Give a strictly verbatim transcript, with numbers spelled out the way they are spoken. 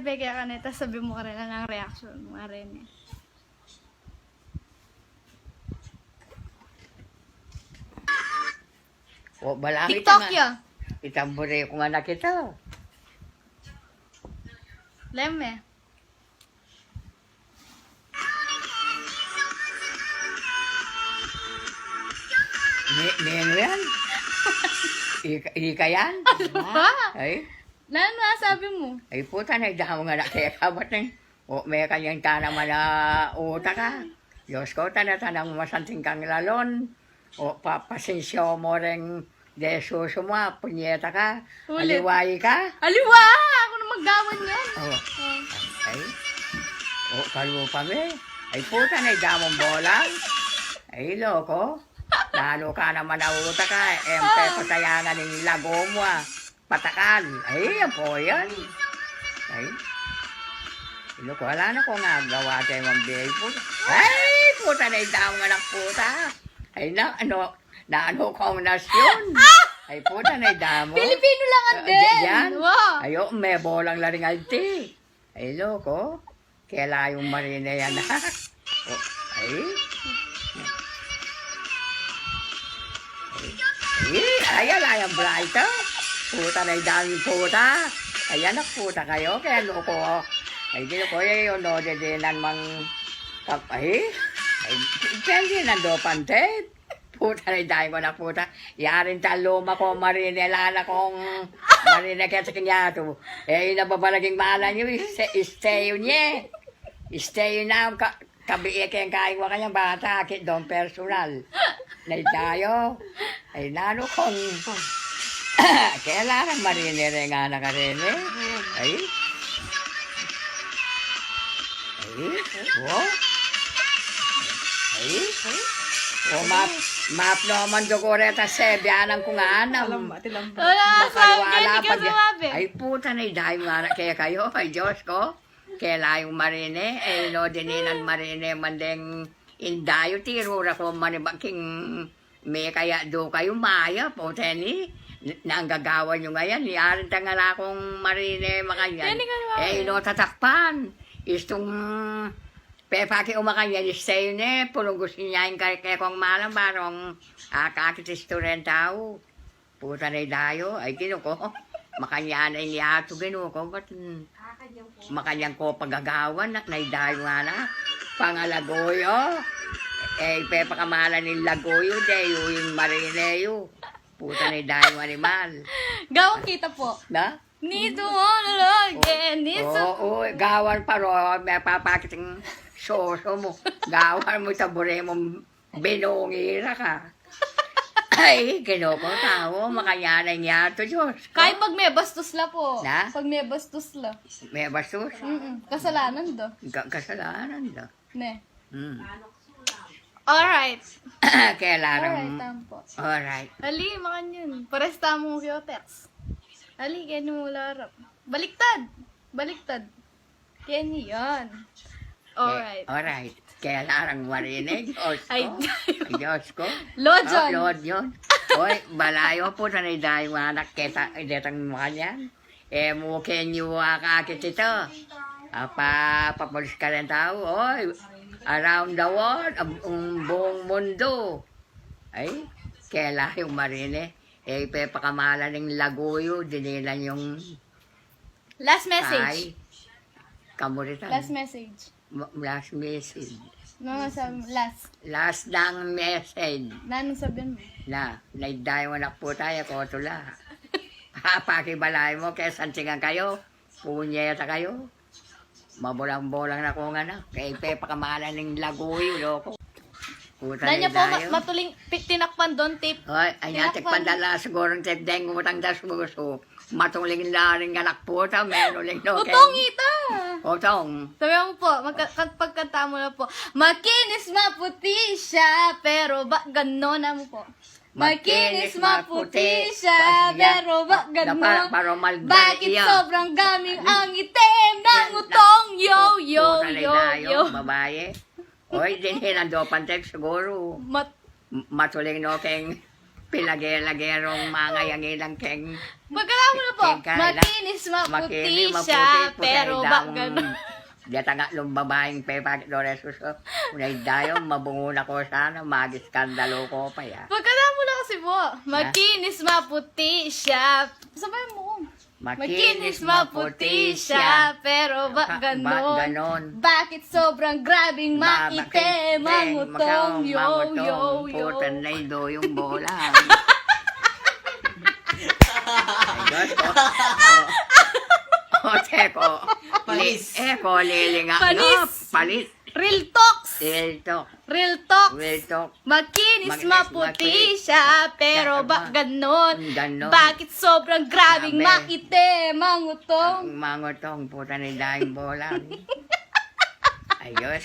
Bege ka neta, sabi mu karin, anong reaction mu karin e? O, bala TikTok kita nga. Ya. Itang buri kung anak ito. Leme. Ni, ni ano yan? Ika, ika yan? Ba? Ay? Nanu a sabi mu? Ay, puta, na idamo nga na kaya kabat ng. O, me kanyang tanaman a utak a. Diyos ko, tana-tanang masanting kang lalon. O, pa, pasensya mo reng desusu mo, a, punyeta ka. Ulit. Aliwa ka? Aliwa! Ako na maggawan yan. O. O. Ay. O, kalupa me. Ay, puta, na idamong bolang. Ay, loko. Lalo ka naman a utak a. Empe, pasayangan ing lago mo, a. Patakal. Ay, yan po yan. Ay. Ino ko, ala na kung agawa tayo, mambiyay po. Ay, puta, na idamo nga anak puta. Ay, na, ano, na ano kong nasyon? Ay, puta, na idamo. Pilipino lang a, ah, din. Yan. Wow. Ayo, me bolang laring alti. Ay, loko. Kela yung marine yan, ha? O, ay. Ay, ay, ala yang bright, ha? Puta, na idamo puta. Ay, anak puta kayo, kaya loko. Ay, di ko, eh, yun, no, di, di, nan mang, pag, ay, ay, pwede nan do pantit. Puta, na idamo na puta. Yaring taluma ko, marine, lana kong, marine, kaya sa kanya to. Eh, ina babalaging malan yu, iste, iste yun ye. Iste yun na, ka, kabi, eh, kaya kaya wa kanyang bata, kit don personal. Na idayo. Ay, nanu kong, kailangan marine rin nga na karene. Ay. Ay, o. Ay. O, map, map naman do ko reta sebi, anang kung anam. Alam, ati lang. Wala, makaliwala sabi, pa di ka di-, sumabi. Ay, puta, na idayo nga na kaya kayo. Ay, Diyos ko. Kela yung marine, eh, no, dininan marine man deng indayo, tirura ko man iba king me kaya do kayo, maya, po, teni, n-, nanggagawan yung ayan, yarin tangal akong marine, makanyan. Teni ka naman. Eh, ino tatakpan. Istung pepaki umakanyan, istay ne, pulunggusin niya yung kay, kay kong malam, barong, ah, kakit istoryan tau. Puta na idayo, ay, Ginu ko. Makanyan na inyatu, Ginu ko, ba't, mm, makanyan ko pagagawan, nak na idayo nga na. Pangalagoyo. Eh, ipepakamalan ning lagoyo, de, yu, yung marine yu. Puta na idayo animal. Gawang kita po. Na? Nito mo lologe, nito. Oo, oo, gawan pa ro, me papakiting soso mo. Gawan mo, tabure mo, binungira ka. Ay, Ginu ko, tau, makanyan na inyatu, Diyos ko. Kahit pag me bastos la po. Na? Pag me bastos la. Me bastos? Mm-mm. Kasalanan da. Ka-, kasalanan da. Ne. Hmm. Alright. Kaya larang. Alright, tampo. Alright. Ali, makanyan. Pares tamung Viotex. Ali, kaya nung larap. Baliktad. Baliktad. Kaya niyan. Alright. Eh, alright. Kaya larang marine, Diyos ko. Ay, Diyos ko. Lord John. Oh, Lord John. Oy, balayo po, tanay dayo nga anak kita, detang makanyan. E mu kenyu akakit ita. Apa, papulis ka rin tau, oy, around the world, ang, ang buong mundo. Ay, kela yung marine. E, ipepakamala ning laguyo, dinilan yung... Last message. Ay, kamuritan. Last message. Ma-, last message. Nanu sabi mu? Last. Last nang message. Nanu sabi mu? Na, naidayo anak puta, e ko tula. Ha, pakibalay mu, kaya santingan kayo. Punyeta kayo. Mabolang-bolang na kung anak. Kaya ipepakamala ning laguyo, loko. Puta na idayo. Danya po, ma-, matuling pi-, tinakpan don, tip. Ay, ay, tinakpan. Natikpan da la sigurong tip deng utang da susu. Matuling la rin anak puta, menuling no. Utong ita. Utong. Sabi mu po, magka-, kan-, pagkanta mu na po. Makinis maputi siya, pero ba ganon na mu po. Makinis maputi siya, pero ba ganon? Bakit sobrang gaming ang itim ng utong? Yo, yo, yo, yo. Babae. Oy, din hinando pantek siguro. Mat- M-, matuling no keng Pilage-lage rong mangayang ilang keng Magkala mo na po, keng kala. Makinis, maputi Makinis, siya, maputi, puta, pero ba idamong ganun? Datang atlung babaing pepakit Loresus, o. Unay dayo, mabungu na ko sana, magiskandalo ko pa ya. Magkala mo na kasi po, Ha? Makinis, maputi siya. Sabayan mo ko. Makinis, maputi siya, pero ba Ba- ba- ganon? Ganon? Bakit sobrang grabing Ba- makitim bakit ang utong, makaw yo, mangutong, yo, yo? Putan na ido yung bola. Ay, Diyos ko. O, o, teko. Panis. Li- eko, lilinga. Panis. No, panis. Real talks. Real talk. Real talks. Real talk. Makinis, Makinis, maputi maputi. siya, pero Pero ba ba- ganon? Ganon. Bakit sobrang grabing Grabe. makitim ang utong? Ang mangutong, puta ni daing bola. Ayos.